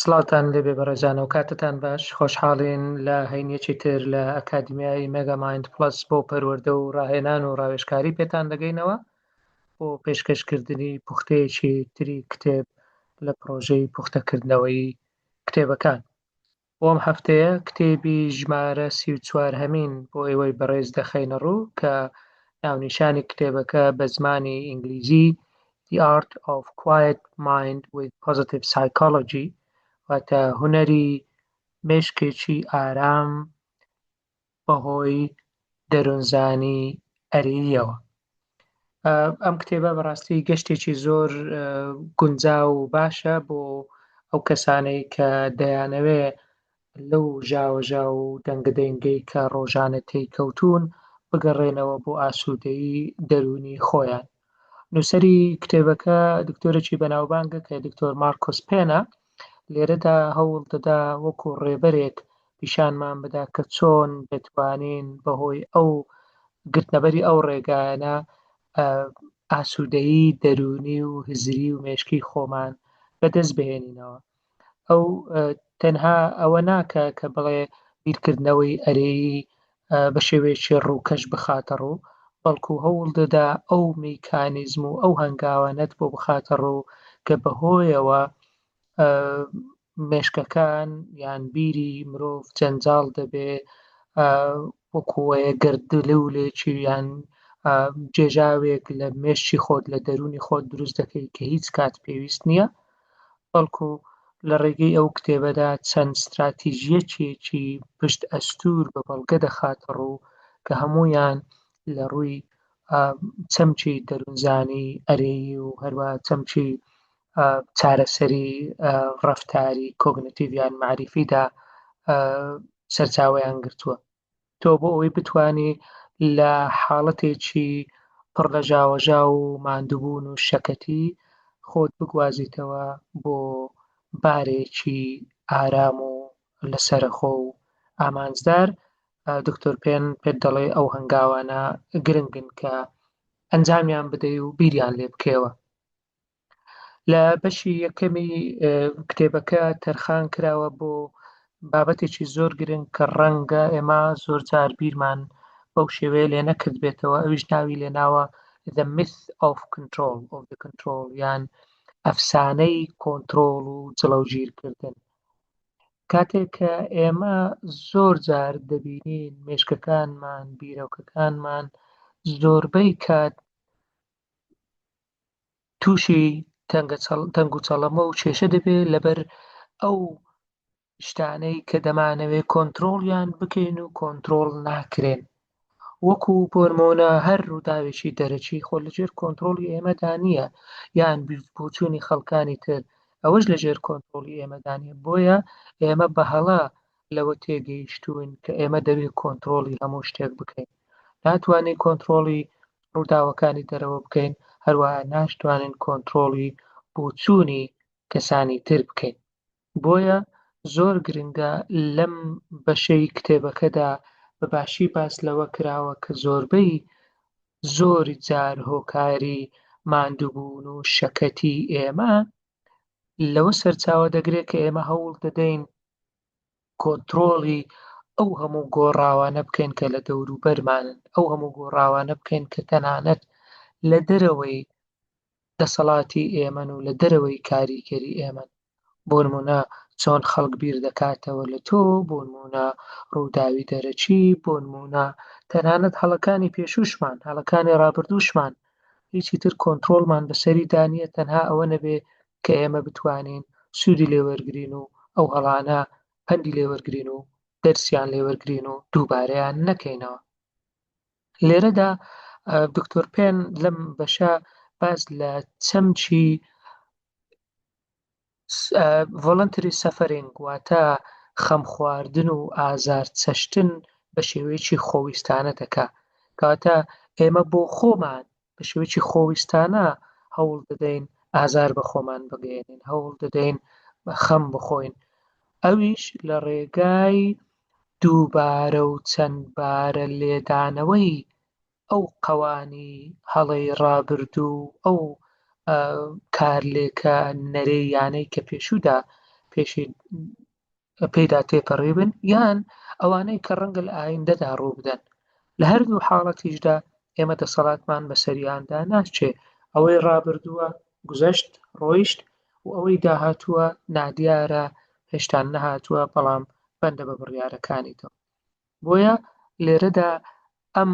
سڵاوتان لێبێ بەڕێزان و کاتتان باش. خۆشحاڵین لە هەینیەکی تر لە ئەکادیمیای مێگا مایند پڵەس بۆ پەروەردە و ڕاهێنان و ڕاوێژکاری پێتان دەگەینەوە بۆ پێشکەشکردنی پوختەیەکی تری کتێب لە پڕۆژەی پوختەکردنەوەی کتێبەکان. بۆ ئەم هەفتەیە کتێبی ژمارە 34 هەمین بۆ ئێوەی بەڕێز دەخەینە ڕوو کە ناونیشانی کتێبەکە بە زمانی ئینگلیزی The Art of Quiet Mind with Positive Psychology واتە هونەری مێشکێکی ئارام بەهۆی دەروونزانی ئەرێییەوە. ئەم کتێبە بەڕاستی گەشتێکی زۆر گونجاو و باشە بۆ ئەو کەسانەی کە دەیانەوێ لەو ژاوەژاو و دەنگەدەنگەی کە ڕۆژانە تێیکەوتوون بگەڕێنەوە بۆ ئاسوودەیی دەروونی خۆیان. نووسەری کتێبەکە دکتۆرێکی بەناوبانگە کە دکتۆر مارکۆس پێنە. لێرەدا هەوڵ دەدا وەکو ڕێبەرێک پیشانمان بدا کە چۆن دەتوانین بەهۆی ئەو گرتنەبەری ئەو ڕێگایانە ئاسوودەیی دەروونی و هزری و مێشکی خۆمان بەدەست بهێنینەوە. ئەو تەنها ئەوە ناکە کە بڵێ بیرکردنەوەی ئەرێیی بە شێوەیەکی ڕووکەش بخاتە ڕوو، بەڵکو هەوڵ دەدا ئەو میکانیزم و ئەو هەنگاوانەت بۆ بخاتە ڕوو کە بەهۆیەوە مێشکەکان یان بیری مرۆڤ جەنجاڵ دەبێ وەکوەیە گەردلولێکی یان جێژاوێک لە مێشکی خۆت لە دەروونی خۆت دروست دەکەی کە هیچ کات پێویست نییە بەڵکو لە ڕێگەی ئەو کتێبەدا چەند ستراتیژیەتێکی پشت ئەستوور بە بەڵگە دەخاتە ڕوو کە هەموویان لە ڕووی چەمکی دەروونزانی ئەرێیی و هەروە چەمکی چارەسەری ڕەفتاری کۆگنتیڤ یان مەعریفیدا سەرچاوەیان گرتووە. تۆ بۆ ئەوەی بتانی لە حاڵەتێکی پڕ لە ژاوەژاو و ماندووبوون و شەکەتی خۆت بگوازیتەوە بۆ بارێکی ئارام و لەسەرەخۆ و ئامانجدار، دکتۆر پێن پێت دەڵێ ئەو هەنگاوانە گرنگن کە ئەنجامیان بدەی و بیریان لێ بکەیەوە. لە بەشی یەکەمی کتێبەکە تەرخان کراوە بۆ بابەتێکی زۆر گرنگ کە ڕەنگە ئێمە زۆر جار بیرمان بەو شێوەیە لێ نەکردبێتەوە، ئەویش ناوی لێناوە The Myth of Control of the Control یان ئەفسانەی کۆنترۆڵ و جڵەوگیرکردن. کاتێک کە ئێمە زۆر جار دەبینین مێشکەکانمان، بیرۆکەکانمان زۆربەی کات تووشی تەنگ و چەڵەمە و کێشە دەبێت لەبەر ئەو شتانەی کە دەمانەوێت کۆنتترۆڵیان بکەین و کۆنتترۆڵ ناکرێن وەکو پۆرمۆنە هەر ڕووداوێکی دەرەکی خۆ لەژێر کۆنتترۆڵی ئێمەدا نییە یان بۆچوونی خەڵکانی تر ئەوەش لەژێر کۆنتترۆڵی ئێمەدا نیە بۆیە ئێمە بەهەڵە لەوە تێگەیشتوون کە ئێمە دەبێت کۆنتترۆڵی هەموو شتێک بکەین ناتوانین کۆنتترۆڵی ڕووداوەکانی دەرەوە بکەین، هەروەها ناشتوانین کۆنترۆڵی بۆچوونی کەسانی تر بکەین. بۆیە زۆر گرنگە لەم بەشەی کتێبەکەدا بە باشی باس لەوە کراوە کە زۆربەی زۆری جار هۆکاری ماندووبوون و شەکەتی ئێمە لەوە سەرچاوە دەگرێت کە ئێمە هەوڵ دەدەین کۆنترۆڵی ئەو هەموو گۆڕاوانە بکەین کە لە دەوروبەرمانن، ئەو هەموو گۆڕاوانە بکەین کە تەنانەت لە دەرەوەی دەسەڵاتی ئێمەن و لە دەرەوەی کاریگەری ئێمەن. بۆ نمونە چۆن خەڵک بیر دەکاتەوە لە تۆ، بۆ نمونە ڕووداوی دەرەکی، بۆ نمونە تەنانەت هەڵەکانی پێشووشمان، هەڵەکانی ڕابردووشمان، هیچی تر کۆنترۆڵمان بەسەریدا نییە تەنها ئەوە نەبێ کە ئێمە بتوانین سوودی لێ وەرگرین و ئەو هەڵانە پەندی لێ وەرگرین و دەرسیان لێ وەرگرین و دووبارەیان نەکەینەوە. لێرەدا دکتۆر پێن لەم بەشە باس لە چەمکی voluntary suffering واتە خەمخواردن و ئازار چەشتن بە شێوەیەکی خۆویستانە دەکا. کەواتە ئێمە بۆ خۆمان بە شێوەیەکی خۆویستانە هەوڵ دەدەین ئازار بە خۆمان بگەیەنین، هەوڵ دەدەین خەم بخۆین، ئەویش لە ڕێگای دووبارە و چەندبارە لێدانەوەی ئەو قەوانی هەڵەی ڕابردوو و ئەو کارلێکە نەرێیانەی کە پێشوودا. پێشی پێیدا تێپەڕیبن یان ئەوانەی کە ڕەنگە لە ئایندەدا ڕوو بدەن. لە هەردوو حاڵەتیشدا ئێمە دەسەڵاتمان بەسەریاندا ناچێ. ئەوەی ڕابردووە گوزەشت، ڕۆیشت و ئەوەی داهاتووە نادیارە، هێشتان نەهاتووە، بەڵام بەندە بە بڕیارەکانی تۆ. بۆیە لێرەدا ئەم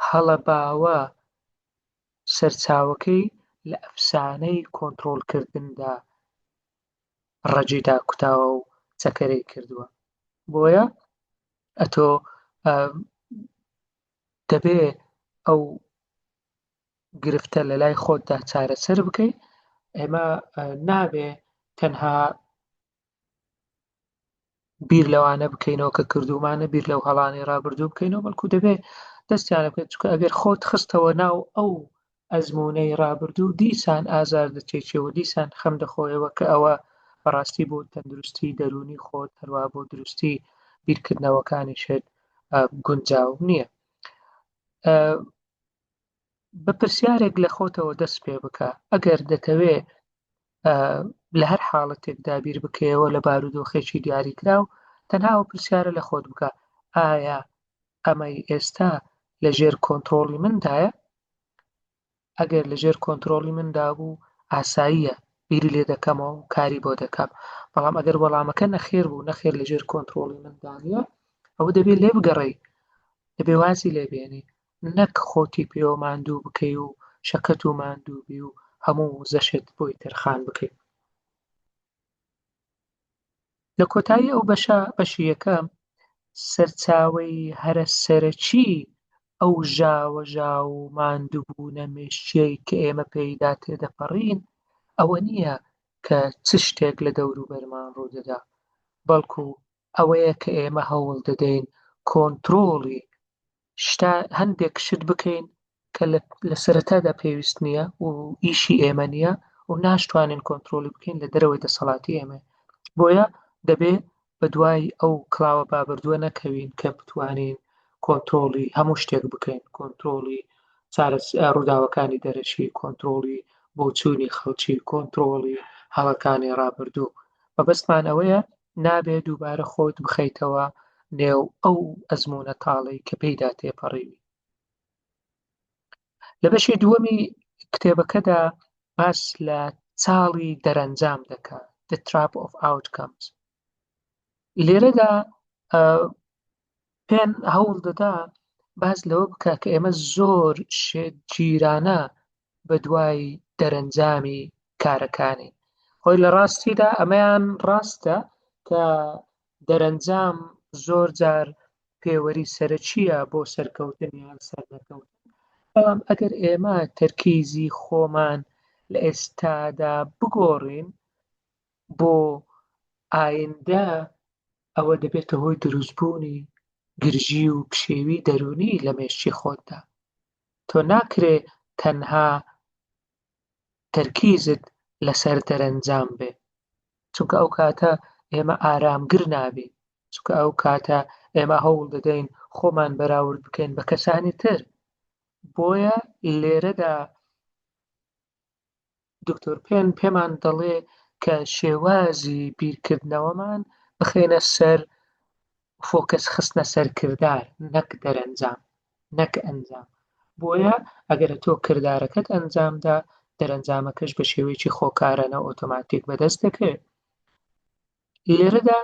هەڵە باوە سەرچاوەکەی لە ئەفسانەی کۆنترۆڵکردندا ڕەگی داکوتاوە و چەکەرەی کردووە. بۆیە ئەتۆ دەبێ ئەو گرفتە لە لای خۆتدا چارەسەر بکەی. ئێمە نابێ تەنها بیر لەوانە بکەینەوە کە کردومانە، بیر لەو هەڵانەی ڕابردوو بکەینەوە، بەڵکو دەبێ دەستیانە بکەین، چونکە ئەگەر خۆت خستەوە ناو ئەو ئەزموونەی ڕابردوو دیسان ئازار دەچێکێ و دیسان خەم دەخۆیەوە کە ئەوە بەڕاستی بۆ تەندروستی دەروونی خۆت هەروە بۆ دروستی بیرکردنەوەکانیشت گونجاو نییە. بە پرسیارێک لە خۆتەوە دەست پێ بکە ئەگەر دەتەوێ لە هەر حاڵەتێکدا بیر بکەیەوە لە بارودۆخێکی دیاریکراو تەنها ئەو پرسیارە لە خۆت بکە ئایا ئەمەی ئێستا لە ژێر کۆنتترۆڵی مندایە؟ ئەگەر لە ژێر کۆنتترۆڵی مندا بوو ئاساییە بیری لێ دەکەمەوە و کاری بۆ دەکەم، بەڵام ئەگەر وەڵامەکە نەخێر بوو، نەخێر لە ژێر کۆنتترۆڵی مندا نییە، ئەوە دەبێت لێ بگەڕێی، دەبێ وازی لێ بێنی، نەک خۆتی پێوە ماندوو بکەی و شەکەت و ماندوو بی و هەموو وزەشت بۆی تەرخان بکەی. لە کۆتایی ئەو بەشە، بەشی یەکەم، سەرچاوەی هەرە سەرەکی ئەو ژاوەژاو و ماندووبوونە مێشکییەی کە ئێمە پێیدا تێدەپەڕین، ئەوە نییە کە چ شتێک لە دەوروبەرمان ڕوودەدا، بەڵکو ئەوەیە کە ئێمە هەوڵ دەدەین کۆنترۆڵی شتا هەندێک شت بکەین کە لە سەرەتادا پێویست نییە و ئیشی ئێمە نییە و ناشتوانین کۆنترۆلی بکەین لە دەرەوەی دەسەڵاتی ئێمە. بۆیە دەبێ بە دوای ئەو کڵاوە بابردووە نەکەوین کە بتوانین کۆنترۆڵی هەموو شتێک بکەین، کۆنترۆڵی ڕووداوەکانی دەرەکی، کۆنترۆڵی بۆچوونی خەڵکی، کۆنترۆڵی هەڵەکانی ڕابردوو. مەبەستمان ئەوەیە نابێ دووبارە خۆت بخەیتەوە نێو ئەو ئەزموونە تاڵەی کە پێیدا تێپەڕیوی. لە بەشی دووەمی کتێبەکەدا باس لە چاڵی دەرەنجام دەکات، The Trap of Outcomes. لێرەدا پێن هەوڵ دەدا باس لەوە بکە کە ئێمە زۆر شێتگیرانە بە دوای دەرەنجامی کارەکانین. خۆی لە ڕاستیدا ئەمەیان ڕاستە کە دەرەنجام زۆر جار پێوەری سەرەکییە بۆ سەرکەوتن یان سەرنەکەوتن، بەڵام ئەگەر ئێمە تەرکیزی خۆمان لە ئێستادا بگۆڕین بۆ ئایندە ئەوە دەبێتە هۆی دروستبوونی گرژی و پشێوی دەروونی لە مێشکی خۆتدا. تۆ ناکرێ تەنها تەرکیزت لەسەر دەرەنجام بێ، چونکە ئەو کاتە ئێمە ئارامگر نابین، چونکە ئەو کاتە ئێمە هەوڵ دەدەین خۆمان بەراورد بکەین بە کەسانی تر. بۆیە لێرەدا دکتۆر پێن پێمان دەڵێ کە شێوازی بیرکردنەوەمان بخەینە سەر فۆکەس خستنە سەر کردار نەک دەرەنجام نەک ئەنجام. بۆیە ئەگەر تۆ کردارەکەت ئەنجامدا دەرەنجامەکەش بە شێوەیەکی خۆکارانە ئۆتۆماتیک بەدەست دەکەوێت. لێرەدا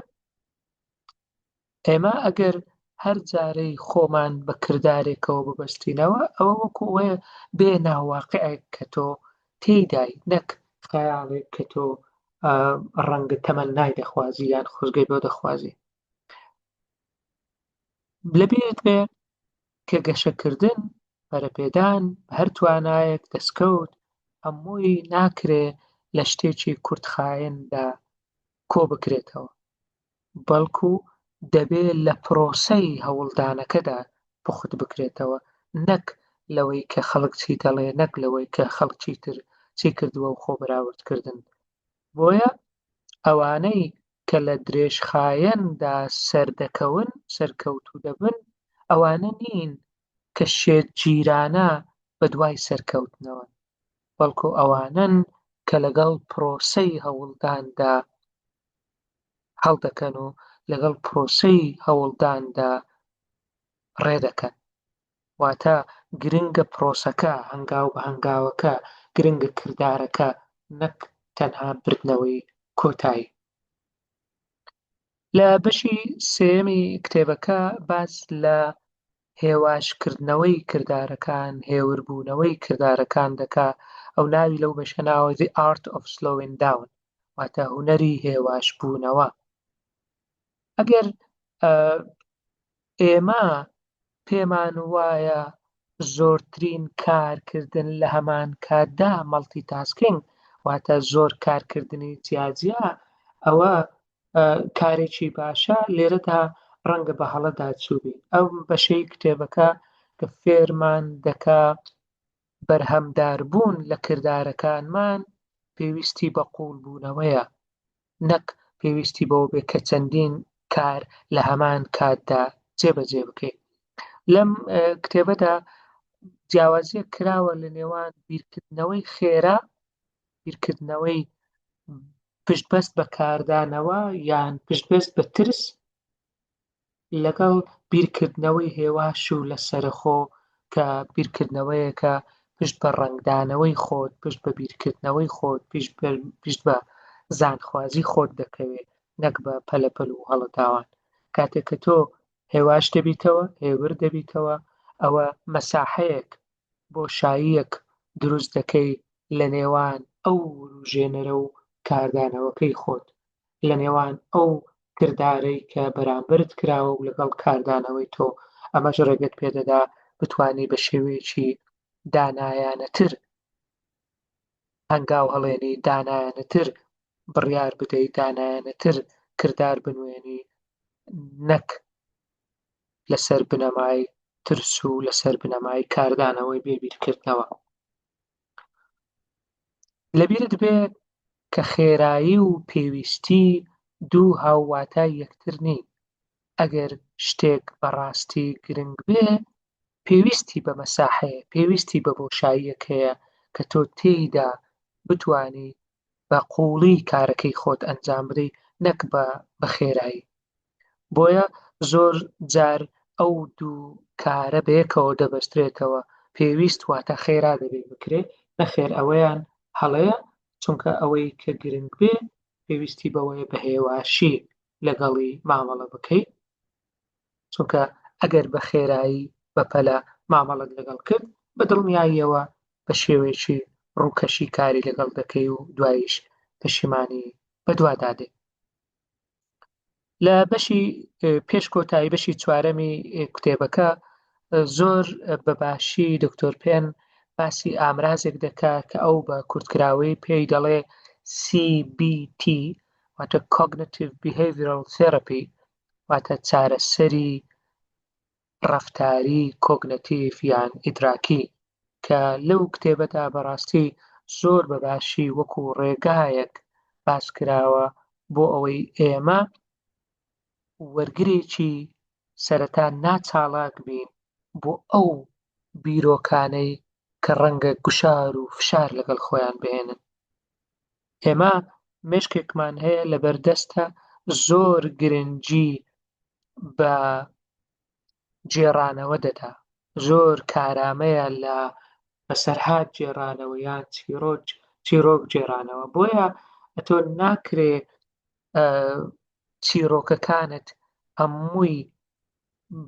ئێمە ئەگەر هەر جارەی خۆمان بە کردارێکەوە ببەستینەوە ئەوە وەکو ئەوەیە بێ ناواقعێک کە تۆ تێیدای نەک خەیاڵێک کە تۆ ڕەنگە تەمەنای دەخوازی یان خۆزگەی بۆ دەخوازی. لەبیرت بێ کە گەشەکردن، پەرەپێدان، هەر توانایەک، دەستکەوت، هەمووی ناکرێ لە شتێکی کورتخایەندا کۆ بکرێتەوە، بەڵکو دەبێ لە پرۆسەی هەوڵدانەکەدا پوخت بکرێتەوە، نەک لەوەی کە خەڵک چی دەڵێ، نەک لەوەی کە خەڵک چیتر چی کردووە و خۆ بەراوردکردن. بۆیە ئەوانەی کە لە درێژخایەندا سەردەکەون، سەرکەوتوو دەبن، ئەوانە نین کە شێتگیرانە بەدوای سەرکەوتنەوەن، بەڵکو ئەوانەن کە لەگەڵ پرۆسەی هەوڵداندا. هەڵدەکەن و لەگەڵ پرۆسەی هەوڵداندا ڕێدەکەن. واتە گرنگە پرۆسەکە، هەنگاو بە هەنگاوەکە، گرنگە کردارەکە نەک تەنها بردنەوەی کۆتایی. لە بەشی سێیەمی کتێبەکە باس لە هێواشکردنەوەی کردارەکان، هێوربوونەوەی کردارەکان دەکا، ئەو ناوی لەو بەشە ناوە The Art of Slowing Down، واتە هونەری هێواشبوونەوە. ئەگەر ئێمە پێمان وایە زۆرترین کارکردن لە هەمان کاتدا multitasking واتە زۆر کارکردنی جیاجیا ئەوە کارێکی باشە لێرەدا ڕەنگە بە هەڵەدا چووبین ئەو بەشەی کتێبەکە کە فێرمان دەکا بەرهەمداربوون لە کردارەکانمان پێویستی بە قووڵبوونەوەیە نەک پێویستی بەوە بێت کە چەندین کار لە هەمان کاتدا جێبەجێ بکەیت. لەم کتێبەدا جیاوازیەک کراوە لە نێوان بیرکردنەوەی خێرا، بیرکردنەوەی پشتبەست بە کاردانەوە یان پشتبەست بە ترس لەگەڵ بیرکردنەوەی هێواش و لەسەرەخۆ کە بیرکردنەوەیەکە پشت بە ڕەنگدانەوەی خۆت، پشت بە بیرکردنەوەی خۆت، پشت بە زانخوازی خۆت دەکەوێت نەک بە پەلەپەل و هەڵەداوان. کاتێک کە تۆ هێواش دەبیتەوە، هێور دەبیتەوە، ئەوە مەساحەیەک، بۆشاییەک دروست دەکەی لە نێوان ئەو وروژێنەرە و کاردانەوەکەی خۆت، لە نێوان ئەو کردارەی کە بەرامبەرت کراوە و لەگەڵ کاردانەوەی تۆ، ئەمەش ڕێگەت پێدەدا بتوانی بە شێوەیەکی دانایانەتر هەنگاو هەڵێنی، دانایانەتر بڕیار بدەی، دانایانەتر کردار بنوێنی نەک لەسەر بنەمای ترس و لەسەر بنەمای کاردانەوەی بێ بیرکردنەوە. لەبیرت بێ کە خێرایی و پێویستی دوو هاوواتای یەکتر نین. ئەگەر شتێک بەڕاستی گرنگ بێ، پێویستی بە مەساحەیە، پێویستی بە بۆشاییەک هەیە کە تۆ تێیدا بتوانی بە قووڵی کارەکەی خۆت ئەنجام بدەیت نەک بە بە خێرایی. بۆیە زۆر جار ئەو دوو کارە بەیەکەوە دەبەسترێتەوە، پێویست واتە خێرا دەبێت بکرێ، نەخێر ئەوەیان هەڵەیە، چونکە ئەوەی کە گرنگ بێ پێویستی بەوەیە بە هێواشی لەگەڵی مامەڵە بکەی، چونکە ئەگەر بە خێرایی بەپەلە مامەڵەت لەگەڵ کرد بە دڵنیاییەوە بە شێوەیەکی ڕووکەشی کاری لەگەڵ دەکەی و دواییش پەشیمانی بەدوادا دێ. لە بەشی پێش کۆتایی بەشی چوارەمی کتێبەکە زۆر بە باشی دکتۆر پێن باسی ئامرازێک دەکا کە ئەو بە کورتکراوەی پێی دەڵێ CBT واتە Cognitive Behavioral Therapy واتە چارەسەری ڕەفتاری کۆگنەتیڤ یان ئیدراکی کە لەو کتێبەدا بەڕاستی زۆر بە باشی وەکو ڕێگایەک باس کراوە بۆ ئەوەی ئێمە وەرگرێکی سەرەتا ناچاڵاک بین بۆ ئەو بیرۆکانەی کە ڕەنگە گوشار و فشار لەگەڵ خۆیان بهێنن. ئێمە مێشکێکمان هەیە لەبەردەستە زۆر گرنگی بە گێڕانەوە دەدا، زۆر کارامەیە لە بەسەرهات گێڕانەوە یان چیرۆک چیرۆک گێڕانەوە بۆیە ئەتۆ ناکرێ چیرۆکەکانت هەمووی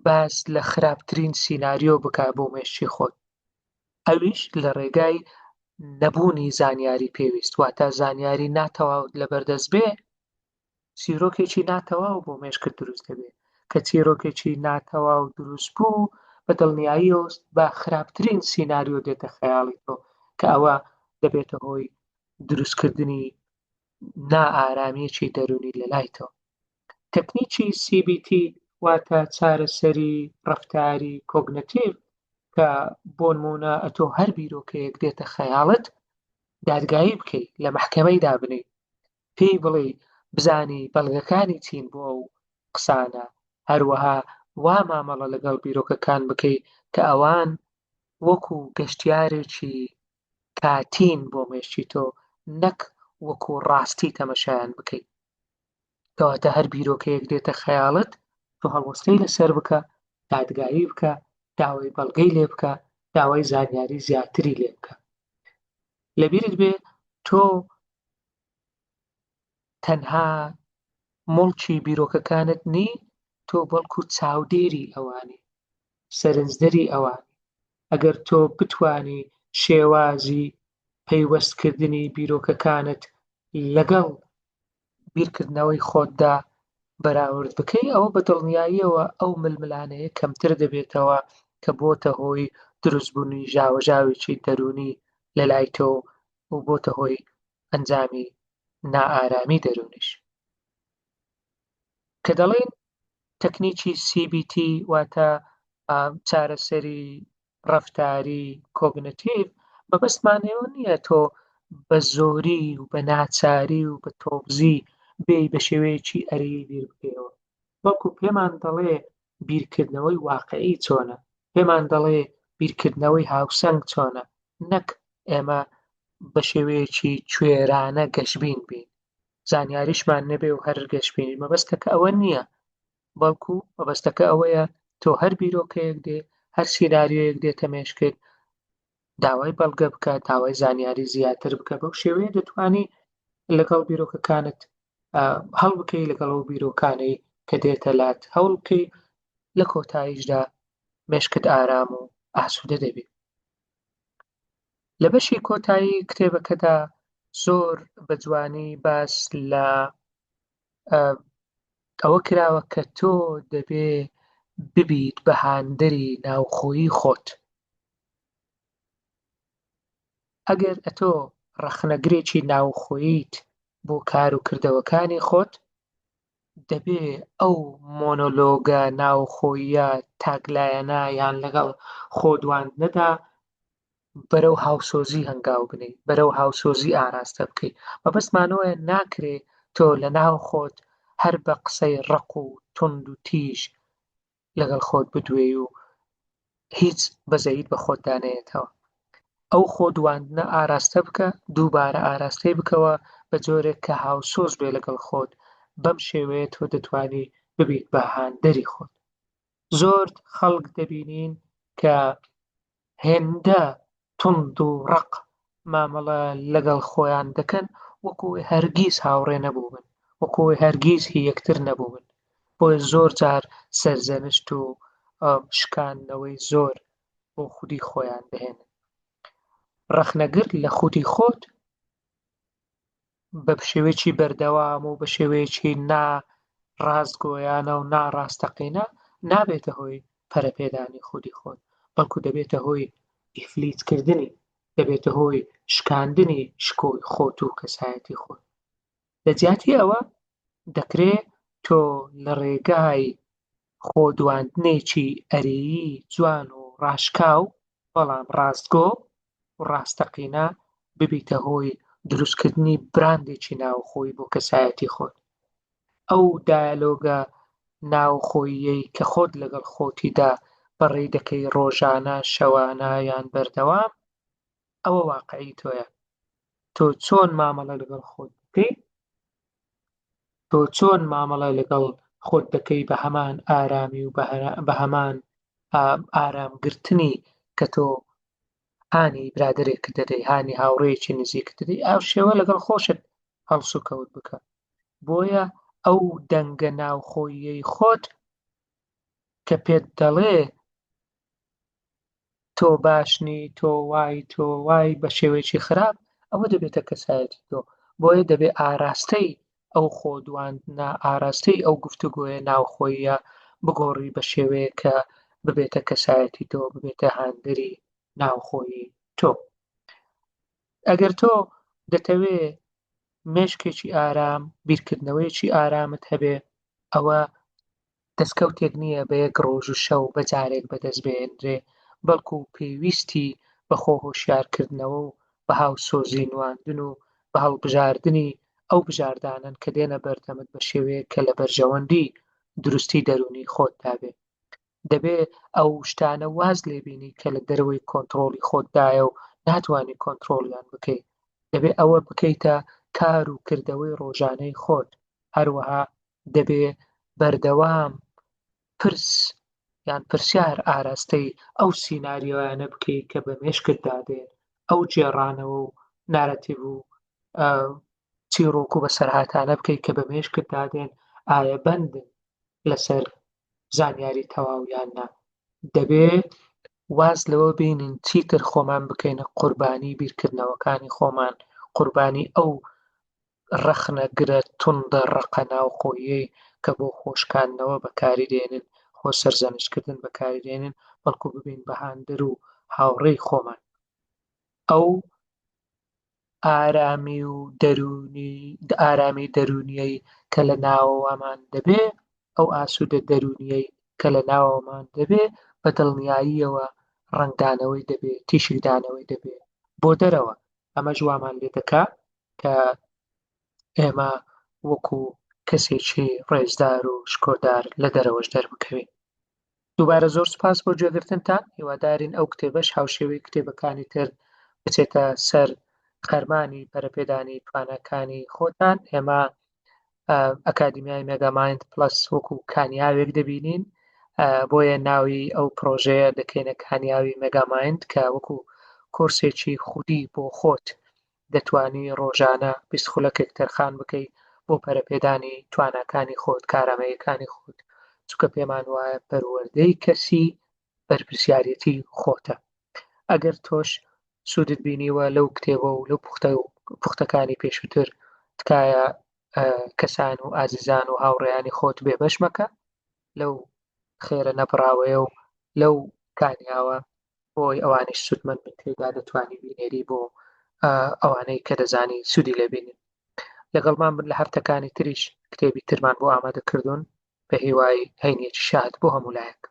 باس لە خراپترین سیناریۆ بکە بۆ مێشکی خۆت ئەویش لە ڕێگای نەبوونی زانیاری پێویست واتە زانیاری ناتەواوت لەبەردەست بێ چیرۆکێکی ناتەواو بۆ مێشکت دروست دەبێت کە چیرۆکێکی ناتەواو دروست بوو بە دڵنیاییەوە بە خراپترین سیناریۆ دێتە خەیاڵی تۆ کە ئەوە دەبێتە هۆی دروستکردنی نائارامییەکی دەروونی لە لای تۆ. تەکنیکی CBT واتە چارەسەری ڕەفتاری کۆگنەتیڤ کە بۆنمونە ئەتۆ هەر بیرۆکەیەک دێتە خەیاڵت دادگایی بکەی لە مەحکەمەی دابنێی پێی بڵێی بزانی بەڵگەکانی چین بۆ ئەو قسانە، هەروەها وا مامەڵە لەگەڵ بیرۆکەکان بکەی کە ئەوان وەکو گەشتیارێکی کاتین بۆ مێشکی تۆ نەک وەکو ڕاستی تەمەشایان بکەی. کەواتە هەر بیرۆکەیەک دێتە خەیاڵت تۆ هەڵوەستەی لەسەر بکە، دادگایی بکە، داوای بەڵگەی لێ بکە، داوای زانیاری زیاتری لێ بکە. لەبیرت بێ تۆ تەنها موڵکی بیرۆکەکانت نی، تۆ بەڵکو چاودێری ئەوانی، سەرنجدەری ئەوانی. ئەگەر تۆ بتوانی شێوازی پەیوەستکردنی بیرۆکەکانت لەگەڵ بیرکردنەوەی خۆتدا بەراورد بکەی، ئەوە بە دڵنیاییەوە ئەو ململانێیە کەمتر دەبێتەوە کە بۆتە هۆی دروستبوونی ژاوەژاوێکی دەروونی لەلای تۆ و بۆتە هۆی ئەنجامی نائارامی دەروونیش. کە دەڵێین تەکنیکی CBT واتە چارەسەری ڕەفتاری کۆگنتیڤ، مەبەستمان ئەوە نییە تۆ بە زۆری و بە ناچاری و بە تۆبزی بێی بە شێوەیەکی ئەرێی بیر بکەیەوە، بەڵکو پێمان دەڵێ بیرکردنەوەی واقعی چۆنە، پێمان دەڵێ بیرکردنەوەی هاوسەنگ چۆنە، نەک ئێمە بە شێوەیەکی کوێرانە گەشبین بین، زانیاریشمان نەبێ و هەر گەشبینی. مەبەستەکە ئەوە نییە، بەڵکو مەبەستەکە ئەوەیە تۆ هەر بیرۆکەیەک دێ، هەر سیناریۆیەک دێتە مێشکت، داوای بەڵگە بکە، داوای زانیاری زیاتر بکە. بەو شێوەیە دەتوانی لەگەڵ بیرۆکەکانت هەڵبکەی، لەگەڵ ئەو بیرۆکانەی کە دێتە لات هەوڵ بکەی، لە کۆتاییشدا مێشکت ئارام و ئاسوودە دەبی. لە بەشی کۆتایی کتێبەکەدا زۆر بە جوانی باس لە ئەوە کراوە کە تۆ دەبێ ببیت بە هاندەری ناوخۆیی خۆت. ئەگەر ئەتۆ ڕەخنەگرێکی ناوخۆییت بۆ کار و کردەوەکانی خۆت، دەبێ ئەو مۆنۆلۆگە ناوخۆییە تاکلایەنە یان لەگەڵ خۆدواندنەدا بەرەو هاوسۆزی هەنگاو بنێی، بەرەو هاوسۆزی ئاراستە بکەی. مەبەستمانەوەیە ناکرێ تۆ لە ناو خۆت هەر بە قسەی ڕەق و توند و تیژ لەگەڵ خۆت بدوێی و هیچ بەزەیت بە خۆتدا نەیەتەوە. ئەو خۆ دواندنە ئاراستە بکە، دووبارە ئاراستەی بکەوە بە جۆرێک کە هاوسۆز بێ لەگەڵ خۆت، بەم شێوەیە تۆ دەتوانی ببیت بە هاندەری خۆت. زۆر خەڵک دەبینین کە هێندە توند و ڕەق مامەڵە لەگەڵ خۆیان دەکەن وەکو هەرگیز هاوڕێ نەبووبن، وەکو هەرگیز هی یەکتر نەبووبن. بۆیە زۆر جار سەرزەنشت و شکاندنەوەی زۆر بۆ خودی خۆیان دەهێنن. ڕەخنەگر لە خودی خۆت بە شێوەیەکی بەردەوام و بە شێوەیەکی نا ڕاستگۆیانە و ناڕاستەقینە نابێتە هۆی پەرەپێدانی خودی خۆت، بەڵکو دەبێتە هۆی ئیفلیجکردنی، دەبێتە هۆی شکاندنی شکۆی خۆت و کەسایەتی خۆت. لە جیاتی ئەوە دەکرێ تۆ لە ڕێگای خۆدواندنێکی ئەرێیی جوان و ڕاشکاو بەڵام ڕاستگۆ و ڕاستەقینە ببیتە هۆی دروستکردنی براندێکی ناوخۆیی بۆ کەسایەتی خۆت. ئەو دایەلۆگە ناوخۆییەی کە خۆت لەگەڵ خۆتیدا بەڕێی دەکەی ڕۆژانە، شەوانە یان بەردەوام، ئەوە واقعی تۆیە. تۆ چۆن مامەڵە لەگەڵ خۆت دەکەی، تۆ چۆن مامەڵە لەگەڵ خۆت دەکەی بە هەمان ئارامی و بە هەمان ئارامگرتنی کە تۆ هانی برادەرێکت دەدەی، هانی هاوڕێیەکی نزیکت دەدەی، ئاو شێوە لەگەڵ خۆشت هەڵسوکەوت بکە. بۆیە ئەو دەنگە ناوخۆییەی خۆت کە پێت دەڵێ تۆ باش نی، تۆ وای، تۆ وای بە شێوەیەکی خراپ، ئەوە دەبێتە کەسایەتی تۆ. بۆیە دەبێ ئاراستەی ئەو خۆدواندنە، ئاراستەی ئەو گفتوگۆیە ناوخۆییە بگۆڕی بە شێوەیەک کە ببێتە کەسایەتی تۆ، ببێتە هاندەری ناوخۆیی تۆ. ئەگەر تۆ دەتەوێ مێشکێکی ئارام، بیرکردنەوەیەکی ئارامت هەبێ، ئەوە دەستکەوتێک نییە بە یەک ڕۆژ و شەو بە جارێک بەدەست بهێنرێ، بەڵکو پێویستی بە خۆ هۆشیارکردنەوە و بە هاوسۆزی نواندن و بە هەڵبژاردنی ئەو بژاردانەن کە دێنە بەردەمت بە شێوەیەک کە لە بەرژەوەندی دروستی دەروونی خۆتدا بێ. دەبێ ئەو شتانە واز لێبینی کە لە دەرەوەی کۆنتڕۆڵی خۆتدایە و ناتوانی کۆنتڕۆڵیان بکەی. دەبێ ئەوە بکەیتە کار و کردەوەی ڕۆژانەی خۆت. هەروەها. دەبێ بەردەوام پرس یان پرسیار ئاراستەی ئەو سیناریۆیانە بکەی کە بە مێشکتدا دێن، ئەو گێڕانەوە و نارەتیڤ و چیڕۆک و بەسەرهاتانە بکەیت کە بە مێشکتدا دێن، ئایا بەندن لەسەر زانیاری تەواو یان نا. دەبێ واز لەوە بێنین چیتر خۆمان بکەینە قوربانی بیرکردنەوەکانی خۆمان، قوربانی ئەو ڕەخنەگرە توندە ڕەقە ناوخۆییەی کە بۆ خۆشکاندنەوە بەکاری دێنن، خۆ سەرزەنشتکردن بەکاری دێنن، بەڵکو ببین بە هاندەر و هاوڕێی خۆمان. ئەو ئارامی و دەروونی ئارامی دەروونیەی کە لە ناوەوەمان دەبێ، ئەو ئاسوودە دەروونیەی کە لە ناوەوەمان دەبێ، بە دڵنیاییەوە ڕەنگدانەوەی دەبێ، تیشکدانەوەی دەبێ بۆ دەرەوە. ئەمەش وامان لێ دەکا کە ئێمە وەکو کەسێکی ڕێزدار و شکۆدار لە دەرەوەش دەربکەوین. دووبارە زۆر سوپاس بۆ گوێگرتنتان، هیوادارین ئەو کتێبەش هاوشێوەی کتێبەکانی تر بچێتە سەر خەرمانی پەرەپێدانی تواناکانی خۆتان. ئێمە ئەکادیمیای مێگامایند پلەس وەکو کانیاوێک دەبینین، بۆیە ناوی ئەو پرۆژەیە دەکەینە کانیاوی مێگامایند کە وەکو کۆرسێکی خودی بۆ خۆت دەتوانی ڕۆژانە 20 خولەکێک تەرخان بکەی بۆ پەرەپێدانی تواناکانی خۆت، کارامەیەکانی خۆت، چونکە پێمان وایە پەروەردەی کەسی بەرپرسیارێتی خۆتە. ئەگەر تۆش سوودت بینیوە لەو کتێبە و لەو پوختە و پوختەکانی پێشووتر، تکایە کەسان و ئازیزان و هاوڕێیانی خۆت بێبەش مەکە لەو خێرە نەبڕاوەیە و لەو کانیاوە بۆی ئەوانیش سوودمەند بن تێیدا دەتوانی بینێری بۆ ئەوانەی کە دەزانی سوودی لێبینن. لەگەڵمان بن لە هەفتەکانی تریش کتێبی ترمان بۆ ئامادە کردوون. بە هیوای هەینیەکی شاد بۆ هەموو لایەک.